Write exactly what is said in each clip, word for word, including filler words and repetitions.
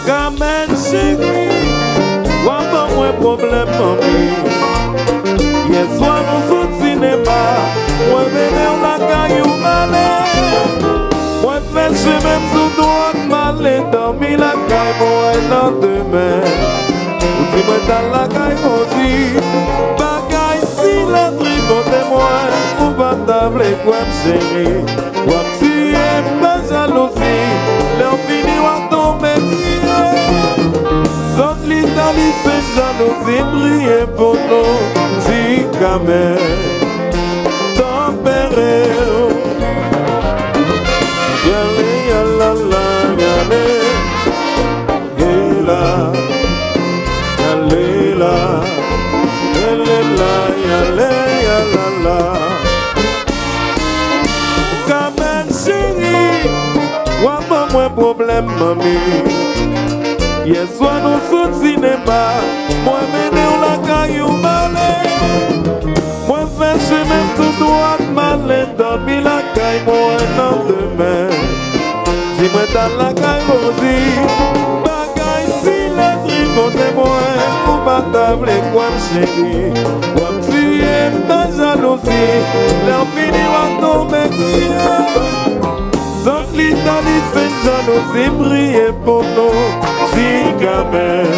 Kamèn cheri, w ap ban mwen pwoblèm, manmi. Yèswa nou sot sinema, mwen mennen w lakay ou m ale. Mwen fè chemen m sou dwòt, m ale dòmi lakay mwen nan demen. Ou di mwen t al lakay Rozi, bagay silandri pote mwen, ou pa ta vle kwè m cheri. W ap tiye m pa jalouzi, lè w fini w ap tonbe kriye. Sot Litali fè jalouzi priye pou nou, ti Kamèn tanpere w. Yale, yalala, yale. Yela, yalela, yelela, yale, yalala. Kamèn cheri, w ap ban mwen pwoblèm, manmi. Yèswa nou sot sinema, mwen mennen w lakay ou m ale. Mwen fè chemen m tou dwat, m ale dòmi lakay mwen nan demen. Di mwen t al lakay Rozi, bagay silandri pote mwen, ou pa ta vle kwè m cheri. W ap tiye m nan jalouzi, lè w fini w ap tonbe kriye. Sot Litali fè jalouzi priye pou nou, ti Kamèn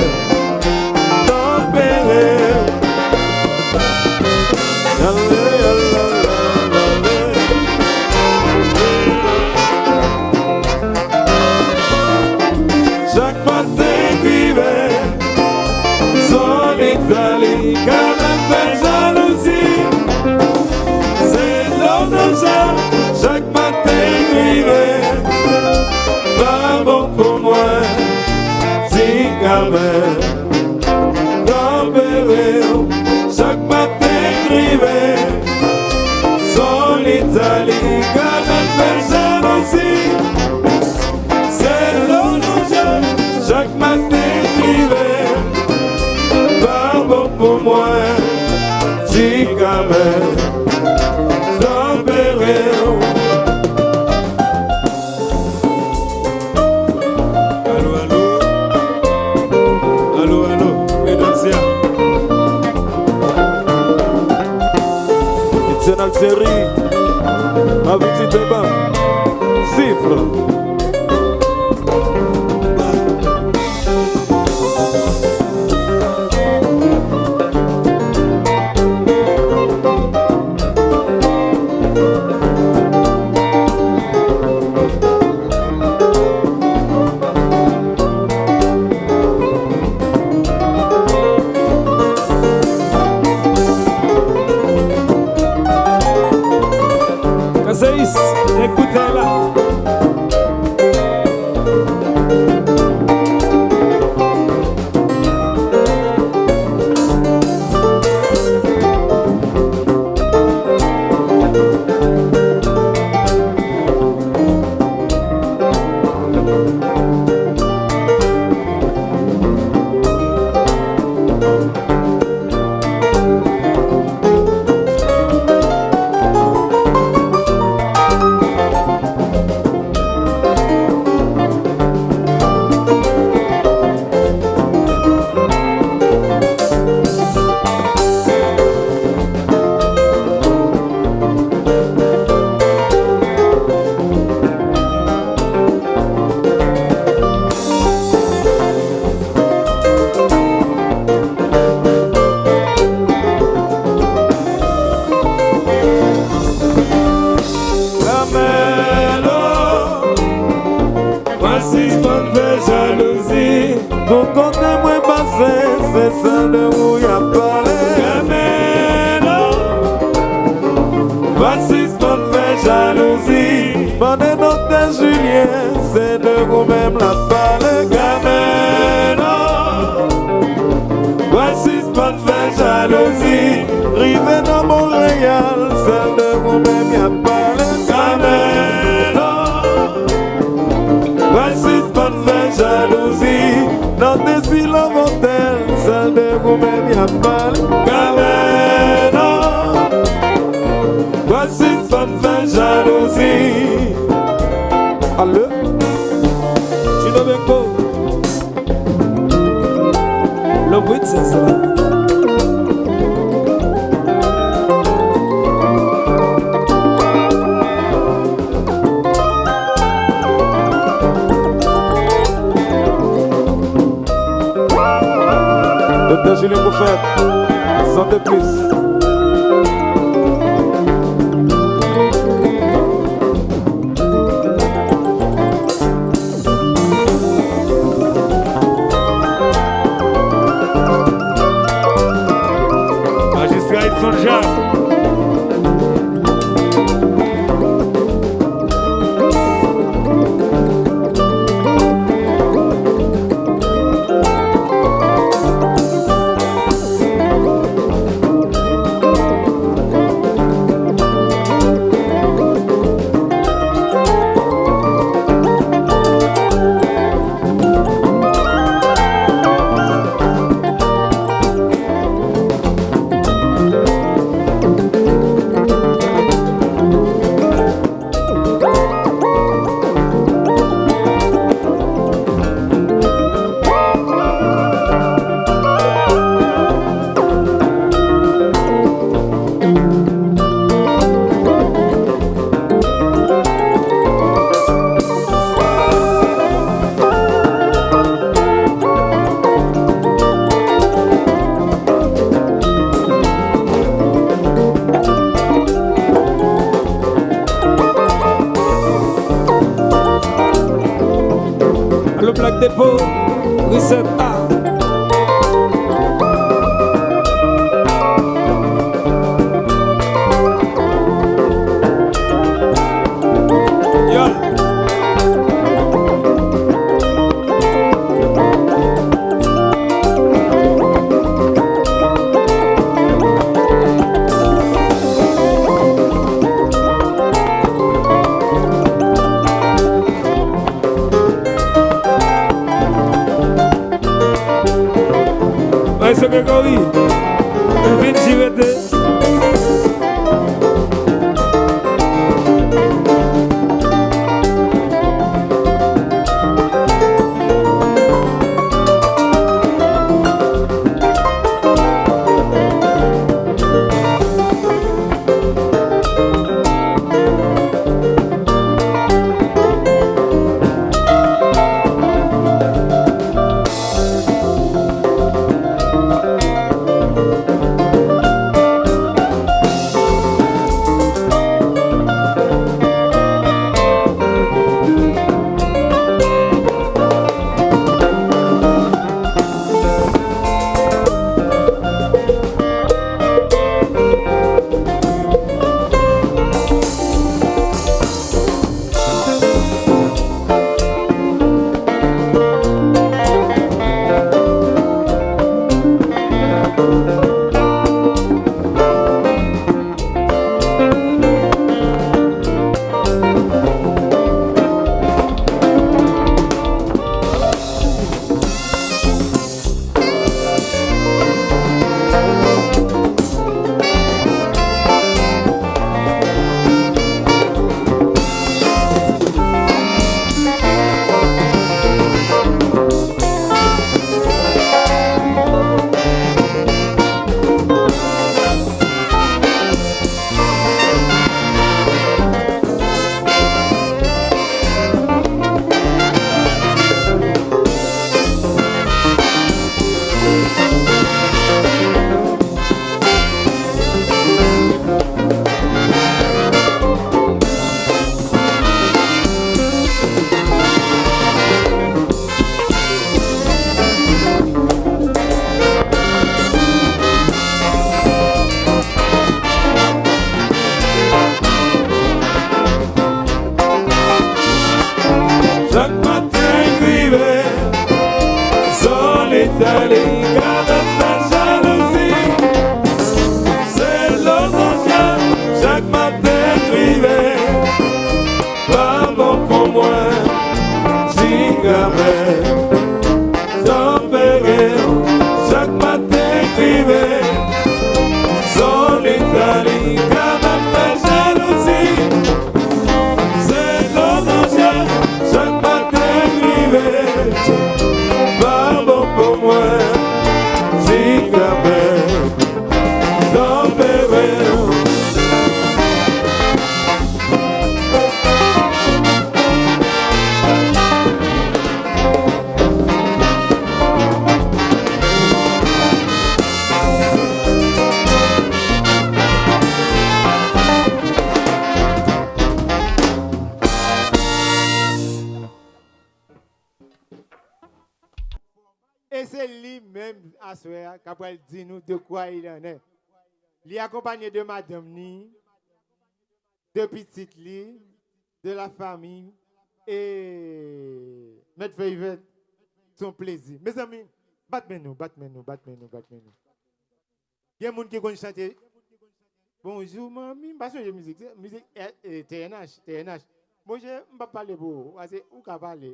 tanpere. Ale, ale, ale, ale. Chak maten k rive, sot Litali Kamèn fè jalouzi. Se dodoja, chak maten k rive, pa bon pou mwen, ti Kamèn tanpere w. Chak maten k rive, sot Litali Kamèn fè jalouzi. Se dodoja, chak maten k rive, pa bon pou mwen, ti Kamèn tanpere w. Alo, alo. Alo, alo. Edansya. Etienne Algérie. Aviti Deba. Sifle. Kazéis, nèg boutèy la. Kamèlo, mwen sispann fè jalouzi. Tout kote mwen pase, se sèl de ou y ap pale. Kamèlo, mwen sispann fè jalouzi. Mande doktè Julien, se de ou menm l ap pale. Kamèlo, mwen sispann fè jalouzi. Rive nan Monreyal, sèl de ou menm y ap pale. Kamèlo, mwen sispann fè jalouzi. Nan Desi Love Hotel, sèl de ou menm y ap pale. Kamèlo, Chile pou fèt. Sante plis. Majistra Edson Jacques. Alo, Black Depo, Reset A. Yo. Ay, se Gregory. Vin ti rete. aswè a, k ap pral di nou de quoi il en est. Li akonpanye de madanm ni, de pitit li, de la famille, e Mèt Veyvèt, se yon plezi. Mezanmi, bat men nou, bat men nou, bat men nou, bat men nou. Gen moun ki konn chante Bonjou manmi, m pa sonje mizik, se mizik, eh, eh, T N H, T N H. Monchè, m p ap pale pou ou, paske ou ka pale.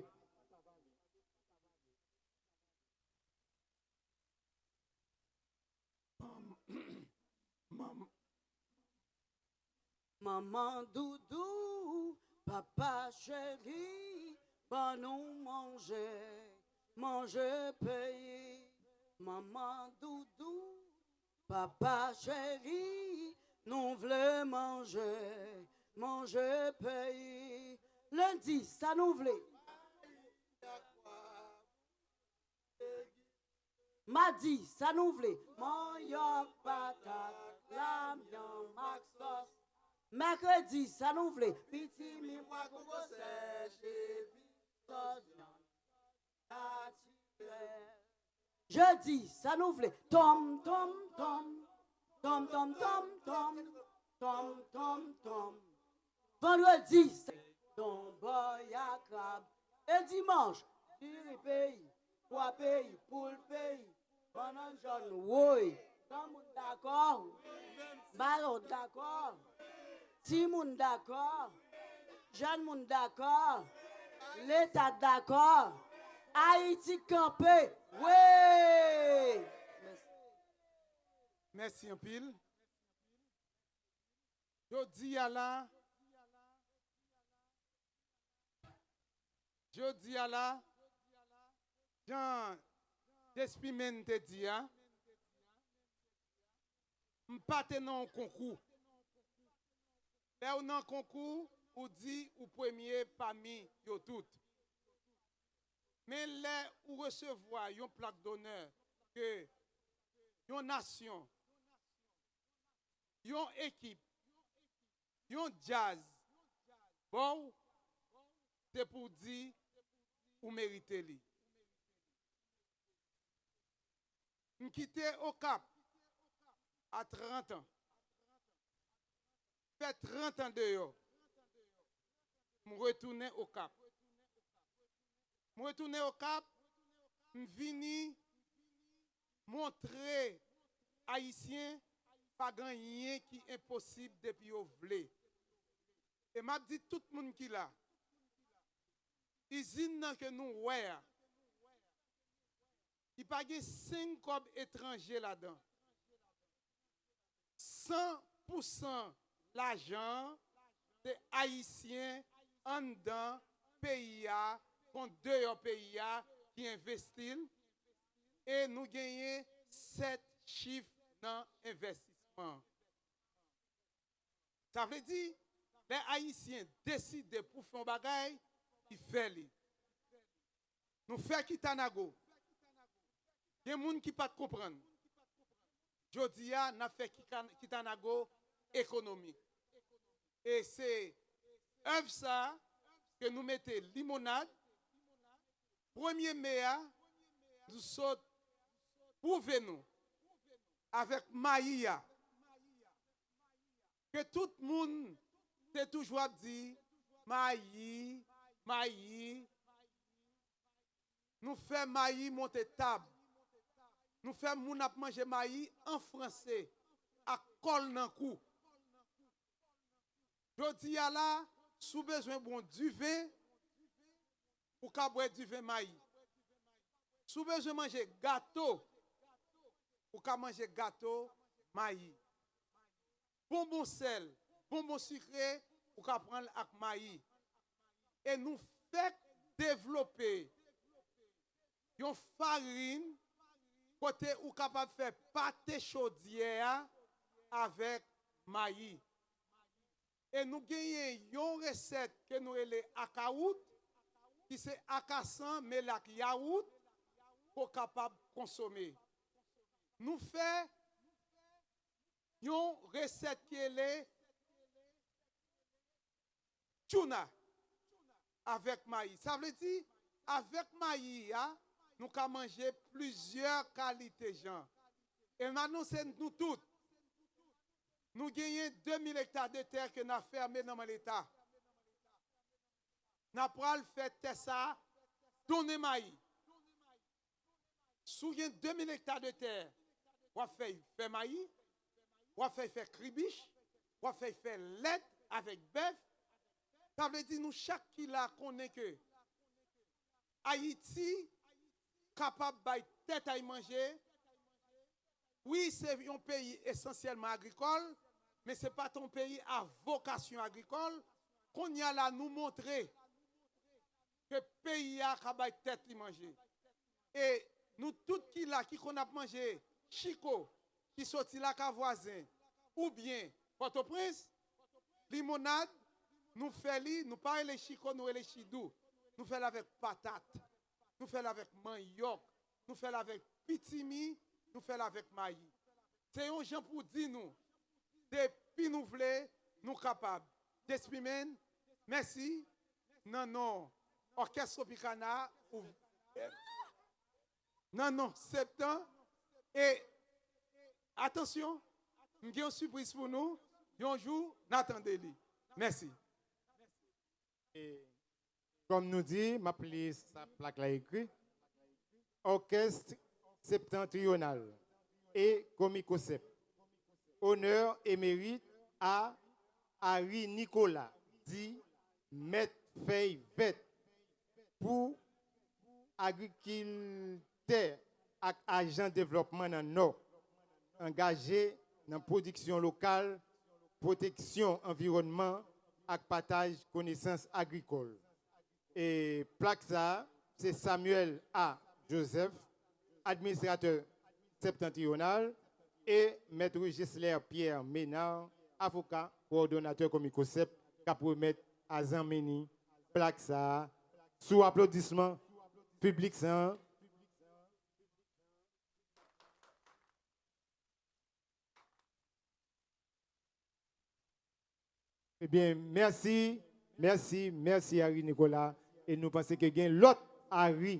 Manman doudou, papa cheri, ban nou manje, manje peyi. Manman doudou, papa cheri, nou vle manje, manje peyi. Lendi, sa nou vle? Madi, sa nou vle? Manyòk, patat, lamyanm ak sòs. Mèkredi, sa nou vle? Pitimi, pwa, kongo sèch epi sòs vyann natirèl. Jedi, sa nou vle? Tonm, tonm, tonm. Tonm, tonm, tonm, tonm. Tonm, tonm, tonm. Vandredi, se donbòy a krab. E dimanch, diri peyi, pwa peyi, poul peyi, bannann jòn, woy. Granmoun dakò? Mawon dakò? Timoun dakò? Jèn moun dakò? Leta dakò? Ayiti kanpe! Wi! Mèsi anpil. Jodi a la, jodi a la, jan Despimen te di a, m pa te nan yon konkou. Lè w nan konkou, ou di ou premye pami yo tout. Men lè ou resevwa yon plak donè ke yon nasyon, yon ekip, yon djaz ba w, se pou w di ou merite li. M kite Okap a trant an. Fè trant an deyò. M retounen Okap. M retounen Okap, m vini montre Ayisyen pa gen anyen ki enposib depi yo vle. E m ap di tout moun ki la, izin nan ke nou wè a, li pa gen senk kòb etranje ladan. San pou san lajan an, se Ayisyen anndan peyi a kon deyò peyi a ki envesti l, e nou genyen sèt chif nan envestisman an. Sa vle di, lè Ayisyen deside pou fè yon bagay, li fè li. Nou fè Kitanago. Gen moun ki pa t konprann. Jodi a, n ap fè Kitanago ekonomik. E se èv sa a ke nou mete Limonad, premye me a, nou sot pwouve nou avèk mayi a. Ke tout moun te toujou ap di mayi, mayi. Nou fè mayi monte tab. Nou fè moun ap manje mayi an franse ak kòl nan kou. Jodi a la, si w bezwen bwè yon diven, ou ka bwè diven mayi. Si w bezwen manje gato, ou ka manje gato mayi. Bonbon sèl, bonbon sikre, ou ka pran l ak mayi. E nou fèk devlope yon farin kote ou kapab fè pate chodyè a avèk mayi. E nou genyen yon resèt ke nou rele akawout, ki se akasan mele ak yawout, ke w kapab konsome. Nou fè yon resèt ki rele tuna avèk mayi. Sa vle di, avèk mayi a, nou ka manje plizyè kalite jan. E m anonse nou tout, nou genyen de mil ekta de tè ke n a fèmen nan men Leta. N a pral fè tè sa a tounen mayi. Si w gen de mil ekta de tè, w ap fè fè mayi, w ap fè fè kribich, w ap fè fè lèt avèk bèf. Sa vle di nou chak ki la konnen ke Ayiti kapab bay tèt a l manje. Wi, se yon peyi esansyèlman agrikòl, men se pa t yon peyi a vokasyon agrikòl. Kounye a la, nou montre ke peyi a ka bay tèt li manje. E nou tout ki la, ki konn ap manje chiko, ki soti lakay vwazen, oubyen Pòtoprens, limonad, nou fè li, nou pa rele chiko, nou rele chidou. Nou fè l avèk patat, nou fè l avèk manyòk, nou fè l avèk pitimi, nou fè l avèk mayi. Se yon jan pou di nou, depi nou vle, nou kapab. Despimen, mèsi, nan non Òkès Tropicana, ou, nan non Septan, e atansyon, m gen yon sipriz pou nou, yon jou, n a tande li. Mèsi. E, kòm nou di, m ap li sa plak la ekri. Orchestre Septentrional et Comicosept. Honneur et mérite à Harry Nicolas, dit Mèt Fèy Vèt, pou agrikiltè ak ajan devlòpman nan Nò, angaje nan pwodiksyon lokal, pwoteksyon anviwònman ak pataj konesans agrikòl. E plak sa a, se Samuel A. Joseph, administratè Septentrional, e Mèt Regislaire Pierre Ménard, avoka, kowòdonatè Comicosept, k ap remèt a zanmi ni plak sa a sou aplodisman piblik sa a. Ebyen, mèsi, mèsi, mèsi Harry Nicolas. E nou panse ke gen lòt Harry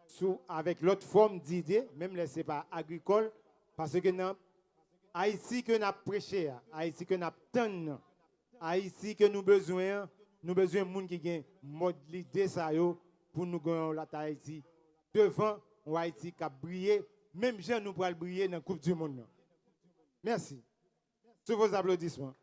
sou, avèk lòt fòm dide, menm lè se pa agrikòl, paske nan Ayiti ke n ap preche a, Ayiti ke n ap tann nan, Ayiti ke nou bezwen an, nou bezwen moun ki gen mòd lide sa yo pou nou gen yon lòt Ayiti devan, yon Ayiti k ap briye, menm jan nou pral briye nan Koup di Mond nan. Mèsi. Sous vos applaudissements.